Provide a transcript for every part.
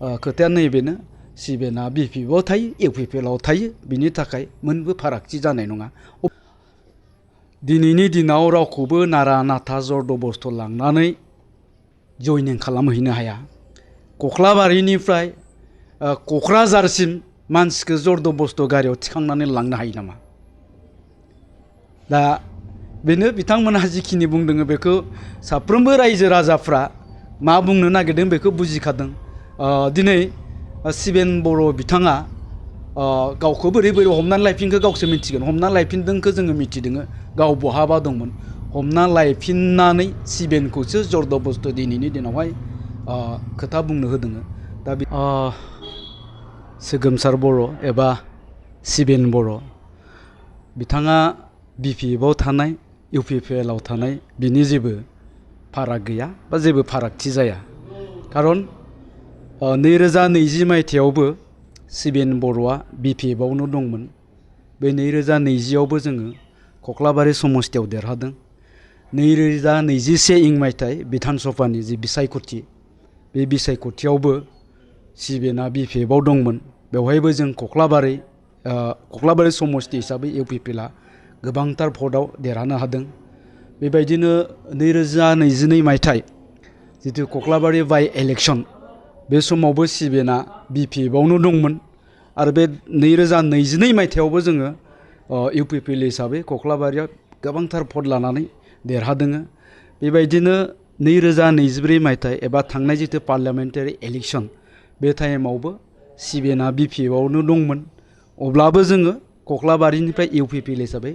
खोथाया नैबेनो सिबिएनआ बिपिएफआव थायो इउपिपिएलआव थायो बिनि थाखाय मोनबो फारागथि जानाय नङा। दिनैनि दिनाव रावखौबो नारा नाथा जरदबस्थ' लांनानै जयनिं खालामहैनो हाया। कख्लाबारिनिफ्राय क'क्राझारसिम मानसिखौ जरदबस्थ' गारियाव थिखांनानै लांनो हायो नामा? दा बेनो बिथांमोनहा जिखिनि बुंदों बेखौ साफ्रोमबो रायजो राजाफ्रा मा बुंनो नागिरदों बेखौ बुजिखादों। दिनै सिबिएन बर' बिथाङा गावखौ बोरै बोरै हमनानै लायफिनखो गावसो मिथिगोन। हमनानै लायफिनदोंखौ जोङो मिथिदों, गाव बहाबा दंमोन। हमना लायफिननानै सिबिएनखौसो जरदबस्थ' दिनैनि दिनावहाय खोथा बुंनो होदों। दा सोगोमसार बर' एबा सिबिएन बर' बिथाङा बिपिएफआव थानाय इउपिपिएलआव थानाय बिनि जेबो फाराग गैया बा जेबो फारागथि जाया। खारन 2020 मायथाइयावबो सिबिएन बर'आ बिपिएफआवनो दंमोन। बे 2020आवबो जोङो कख्लाबारि समस्थियाव देरहादों। 2021 मायथाइ बिधान सभानि जि बिसायख'थि बे बिसायख'थियावबो सिबिएनआ बिपिएफआव दंमोन। बेवहायबो जों कख्लाबारि समस्ति हिसाबै इउपिपिएलआ गोबांथार भटआव देरहानो हादों। बेबायदिनो 2022 मायथाइ जिथु कख्लाबारि बाइ इलेक्सन बे समावबो सिबिएनआ बिपिएफआवनो दंमोन। आरो बे 2022 मायथाइयावबो जोङो इउपिपिएल हिसाबै कख्लाबारियाव गोबांथार भट लानानै देरहादों। बेबायदिनो 2024 मायथाइ एबा थांनाय जिथु पार्लियामेन्टारि इलेक्सन बे टाइमावबो सिबिएनआ बिपिएफआवनो दंमोन। अब्लाबो जोङो कख्लाबारिनिफ्राय इउपिपिएल हिसाबै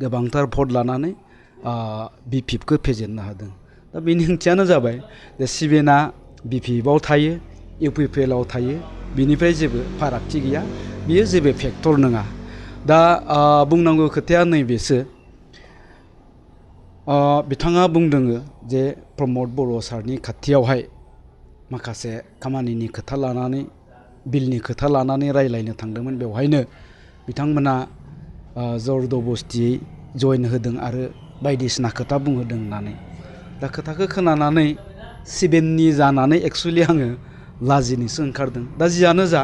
गोबांथार भट लानानै बिपिएफखौ फेजेननो हादों। दा बेनि ओंथियानो जाबाय जे सिबिएनआ बिपिएफआव थायो इउपिपिएलआव थायो बिनिफ्राय जेबो फारागथि गैया, बियो जेबो फेक्टर नङा। दा बुंनांगौ खोथाया नैबेसो, बिथाङा बुंदों जे प्रमद बर' सारनि खाथियावहाय माखासे खामानिनि खोथा लानानै बिलनि खोथा लानानै रायलायनो थांदोंमोन। बेवहायनो बिथांमोना जरदबस्तियै जइन होदों आरो बायदिसिना खोथा बुंहोदों होननानै। दा खोथाखौ खोनानानै सिबिएननि जानानै एक्सुवेलि आङो लाजिनोसो ओंखारदों। दा जियानो जा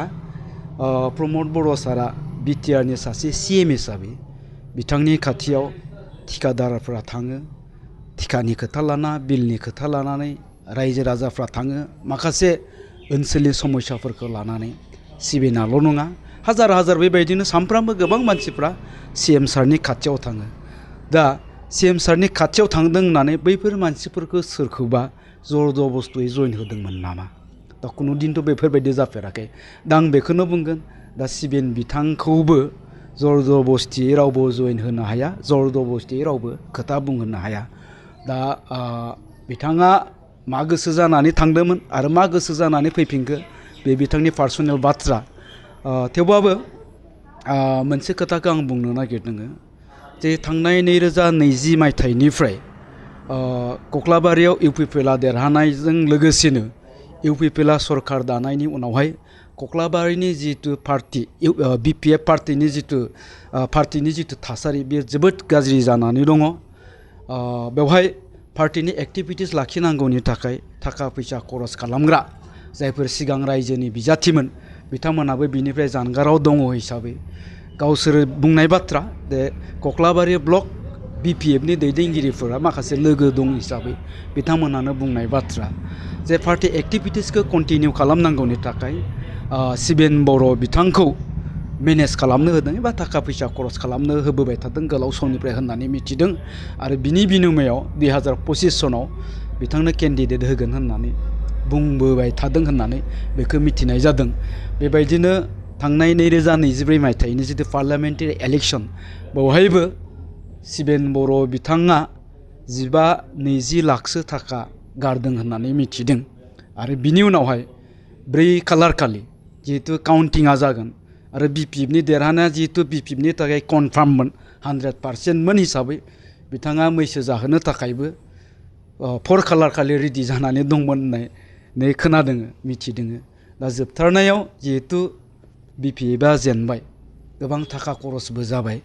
प्रमद बर' सारा बिटिआरनि सासे सिएम हिसाबै बिथांनि खाथियाव थिखादारफ्रा थाङो, थिखानि खोथा लाना बिलनि खोथा लानानै रायजो राजाफ्रा थाङो, माखासे ओनसोलनि समस्याफोरखौ लानानै। सिबिएनआल' नङा, हाजार हाजार बेबायदिनो सानफ्रामबो गोबां मानसिफ्रा सिएम सारनि खाथियाव थाङो। दा सिएम सारनि खाथियाव थांदों होननानै बैफोर मानसिफोरखौ सोरखौबा जरदबस्थ'यै जइन होदोंमोन नामा? दा खुनु दिनथ' बेफोरबायदि जाफेराखै। दा आं बेखौनो बुंगोन, दा सिबिएन बिथांखौबो जरदबस्तियै रावबो जइन होनो हाया, जरदबस्तियै रावबो खोथा बुंहोनो हाया। दा बिथाङा मा गोसो जानानै थांदोंमोन आरो मा गोसो जानानै फैफिनखो बे बिथांनि पार्सनेल बाथ्रा। थेवबाबो मोनसे खोथाखौ आं बुंनो नागिरदों जे थांनाय 2020 मायथाइनिफ्राय कख्लाबारियाव इउपिपिएलआ देरहानायजों लोगोसेनो इउपिपिएलआ सरकार दानायनि उनावहाय कख्लाबारिनि जितु पार्टी बिपिएफ पार्टीनि जितु थासारि बेयो जोबोद गाज्रि जानानै दङ। बेवहाय पार्टीनि एक्टिभिटिस लाखिनांगौनि थाखाय थाखा फैसा खरस खालामग्रा जायफोर सिगां रायजोनि बिजाथिमोन बिथांमोनाबो बिनिफ्राय जानगाराव दङ हिसाबै गावसोर बुंनाय बाथ्रा जे कख्लाबारि ब्लक बिपिएफनि दैदेनगिरिफोरा माखासे लोगो दं हिसाबै बिथांमोनानो बुंनाय बाथ्रा जे पार्टी एक्टिभिटिसखौ कन्टिनिउ खालामनांगौनि थाखाय सिबिएन बर' बिथांखौ मेनेज खालामनो होदों एबा थाखा फैसा खरस खालामनो होबोबाय थादों गोलाव समनिफ्राय होननानै मिथिदों। आरो बिनि बिनिमयाव 2025 सनाव बिथांनो केन्डिडेट होगोन होननानै बुंबोबाय थादों होननानै बेखौ मिथिनाय जादों। बेबायदिनो थांनाय 2024 मायथाइनि जितु पार्लियामेन्टारि इलेक्सन बेवहायबो सिबिएन बर' बिथाङा 15-20 लाखसो थाखा गारदों होननानै मिथिदों। आरो बिनि उनावहाय 4 खालार खालि जिहेतु काउन्टिंआ जागोन आरो बिपिएफनि देरहानाया जिहेतु बिपिएफनि थाखाय कनफार्ममोन 100% हिसाबै बिथाङा मैसो जाहोनो थाखायबो 4 खालार खालि रेडि जानानै दंमोन होननानै खोनादों मिथिदों। दा जोबथारनायाव जिहेतु बिपिएफआ जेनबाय गोबां थाखा खरसबो जाबाय।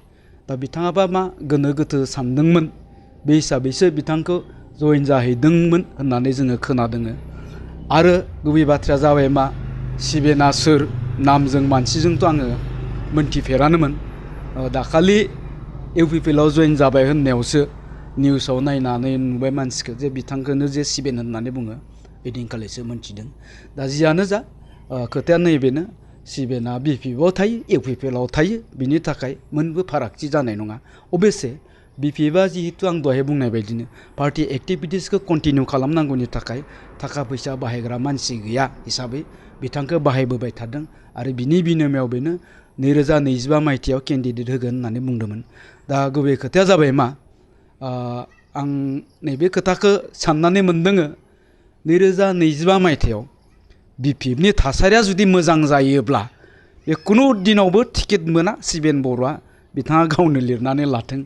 दा बिथाङाबा मा गोनो गोथो सानदोंमोन बे हिसाबैसो बिथांखौ जइन जाहैदोंमोन होननानै जोङो खोनादों। आरो गुबै बाथ्राया जाबाय मा सिबेना सोर नामजों मानसिजोंथ' आङो मोनथिफेरानोमोन दाखालि इउपिपिएलआव जइन जाबाय होननायावसो निउसाव नायनानै नुबाय मानसिखौ जे बिथांखौनो जे सिबेन होननानै बुङो ओइदिनखालिसो मोनथिदों दा जियानो जा खोथाया नैबेनो सिबेना बिपिएफआव थायो इउपिपिएलआव थायो बिनि थाखाय मोनबो फारागथि जानाय नङा अबयसे बिपिएफआ जिहेतु आं दहाय बुंनाय बायदिनो पार्टि एक्टिभिटिसखौ कन्टिनिउ खालामनांगौनि थाखाय थाखा फैसा बाहायग्रा मानसि गैया हिसाबै बिथांखौ बाहायबोबाय थादों आरो बिनि बिनिमयाव बेनो 2025 मायथाइयाव केन्डिडेट होगोन होननानै बुंदोंमोन दा गुबै खोथाया जाबाय मा आं नैबे खोथाखौ साननानै मोनदों 2025 मायथाइयाव बिपिएफनि थासारिया जुदि मोजां जायोब्ला बे कुनु दिनावबो टिकेट मोना सिबेन बर'आ बिथाङा गावनो लिरनानै लाथों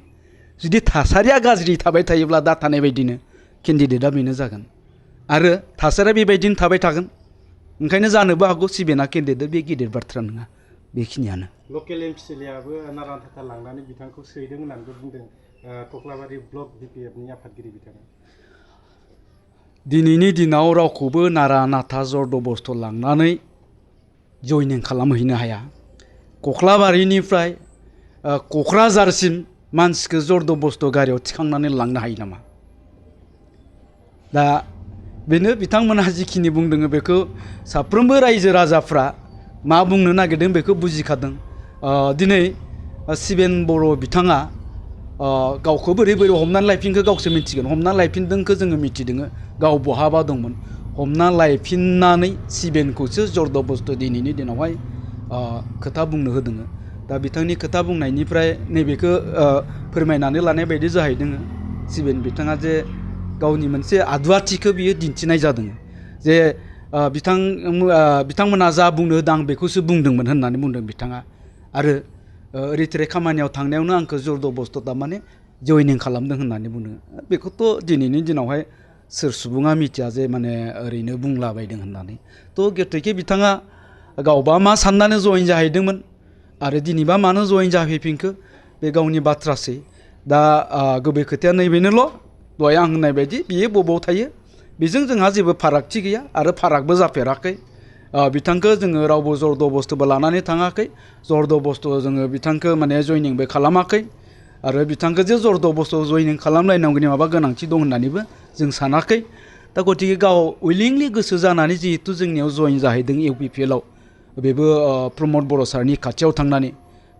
जुदि थासारिया गाज्रि थाबाय थायोब्ला दा थानाय बायदिनो केन्डिडेटआ बेनो जागोन आरो थासारिया बेबायदिनो थाबाय थागोन ओंखायनो जानोबो हागौ सिबेना केन्डिडेट बे गिदिर बाथ्रा नङा बेखिनियानो लकेल एमपिएलएआबो नारा नाथा लांनानै बिथांखौ सैदों होननानैबो बुंदों कक्लाबारि ब्लक बिपिएफनि आफादगिरि बिथाङा दिनैनि दिनाव रावखौबो नारा नाथा जरदबस्थ' लांनानै जयनिं खालामहैनो हाया कक्लाबारिनिफ्राय क'क्राझारसिम मानसिखौ जरदबस्थ' गारियाव थिखांनानै लांनो हायो नामा दा बेनो बिथांमोनहा जिखिनि बुंदों बेखौ साफ्रोमबो रायजो राजाफ्रा मा बुंनो नागिरदों बेखौ बुजिखादों दिनै सिबेन बर' बिथाङा गावखौ बोरै बोरै हमनानै लायफिनखो गावसो मिथिगोन हमनानै लायफिनदोंखौ जोङो मिथिदों गाव बहाबा दंमोन हमना लायफिननानै सिबेनखौसो जरदबस्थ' दिनैनि दिनावहाय खोथा बुंनो होदों दा बिथांनि खोथा बुंनायनिफ्राय नैबेखौ फोरमायनानै लानाय बायदि जाहैदों सिबेन बिथाङा जे गावनि मोनसे आदुवाथिखौ बियो दिन्थिनाय जादों जे बिथांमोना जा बुंनो होदों आं बेखौसो बुंदोंमोन होननानै बुंदों बिथाङा आरो ओरैथोरै खामानियाव थांनायावनो आंखौ जरदबस्थ' थारमाने जयनिं खालामदों होननानै बुंदों बेखौथ' दिनैनि दिनावहाय सोर सुबुङा मिथिया जे माने ओरैनो बुंलाबायदों होननानै थ' गथिखे बिथाङा गावबा मा साननानै जयन जाहैदोंमोन आरो दिनैबा मानो जयन जाहैफिनखो बे गावनि बाथ्रासै दा गुबै खोथाया नैबेनोल' दहाय आं होननाय बायदि बियो बबाव थायो बेजों जोंहा जेबो फारागथि गैया आरो फारागबो जाफेराखै बिथांखौ जोङो रावबो जरदबस्थ'बो लानानै थाङाखै जरदबस्थ' जोङो बिथांखौ माने जयनिंबो खालामाखै आरो बिथांखौ जे जरदबस्थ' जयनिं खालामलायनांगौनि माबा गोनांथि दं होननानैबो जों सानाखै दा गतिके गाव उइलिंलि गोसो जानानै जिहेतु जोंनियाव जयन जाहैदों इउपिपिएलआव बेबो प्रमद बर' सारनि खाथियाव थांनानै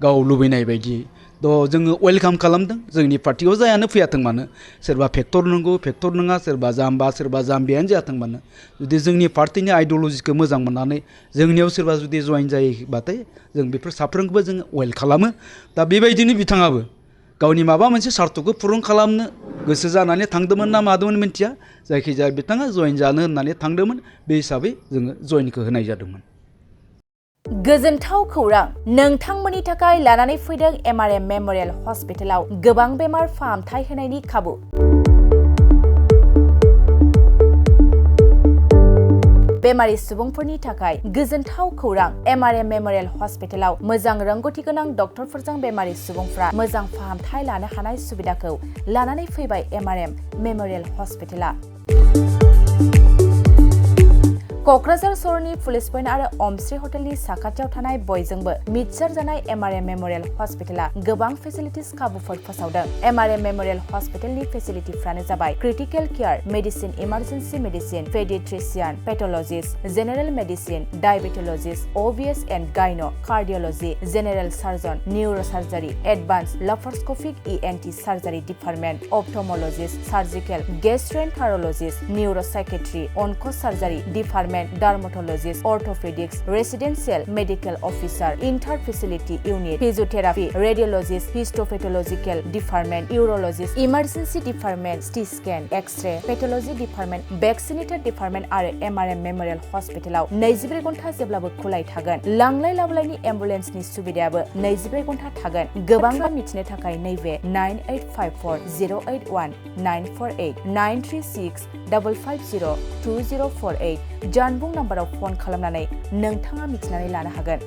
गाव लुबैनाय बायदियै थ' जोङो वेलकाम खालामदों जोंनि पार्टियाव जायानो फैयाथों मानो सोरबा फेक्टर नंगौ फेक्टर नङा सोरबा जाम्बा सोरबा जाम्बियानो जाथों मानो जुदि जोंनि पार्टिनि आइडिअलजिखौ मोजां मोननानै जोंनियाव सोरबा जुदि जयन जायोबाथाय जों बेफोर साफ्रोमखौबो जोङो वेल खालामो दा बेबायदिनो बिथाङाबो गावनि माबा मोनसे सार्थखौ पुरन खालामनो गोसो जानानै थांदोंमोन ना मादोंमोन मिन्थिया जायखिजाया बिथाङा जयन जानो होननानै थांदोंमोन बे हिसाबै जोङो जयनखौ होनाय जादोंमोन गोजोनथाव खौरां नोंथांमोननि थाखाय लानानै फैदों एमआरएम मेमोरियेल हस्पिटालाव गोबां बेमार फाहामथाय होनायनि खाबु बेमारि सुबुंफोरनि थाखाय गोजोनथाव खौरां एमआरएम मेमोरियेल हस्पिटालाव मोजां रोंगौथि गोनां डक्टरफोरजों बेमारि सुबुंफ्रा मोजां फाहामथाय लानो हानाय सुबिदाखौ लानानै फैबाय एमआरएम मेमोरियेल हस्पिटाला क'क्राझार सहरनि पुलिस पइन्ट आरो अमश्री हटेलनि साखाथियाव थानाय बयजोंबो मिथिसार जानाय एमआरएम मेमोरियेल हस्पिटाला गोबां फेसिलिटिस खाबुफोर फोसावदों एमआरएम मेमोरियेल हस्पिटालनि फेसिलिटिफ्रानो जाबाय critical care medicine emergency medicine paediatrician pathologist general medicine diabetologist OBS and gynae cardiology general surgeon neurosurgery advance laparoscopic ENT surgery department ophthalmologist surgical gastroenterologist neuropsychiatry onco surgery department dermatologist orthopaedics residential medical officer inter facility unit physiotherapy radiologist histopathological department urologist emergency department CT scan X ray pathology department vaccinator department और MRM memorial हस्पिटालाव 24 घन्टा जेब्लाबो खुलाय थागोन लांलाय लाबोलायनि एम्बुलेन्सनि सुबिदायाबो 24 घन्टा थागोन गोबां मिथिनो थाखाय नैबे 9854081948 93655020048 जानबुं नाम्बाराव फन खालामनानै नोंथाङा मिथिनानै लानो हागोन।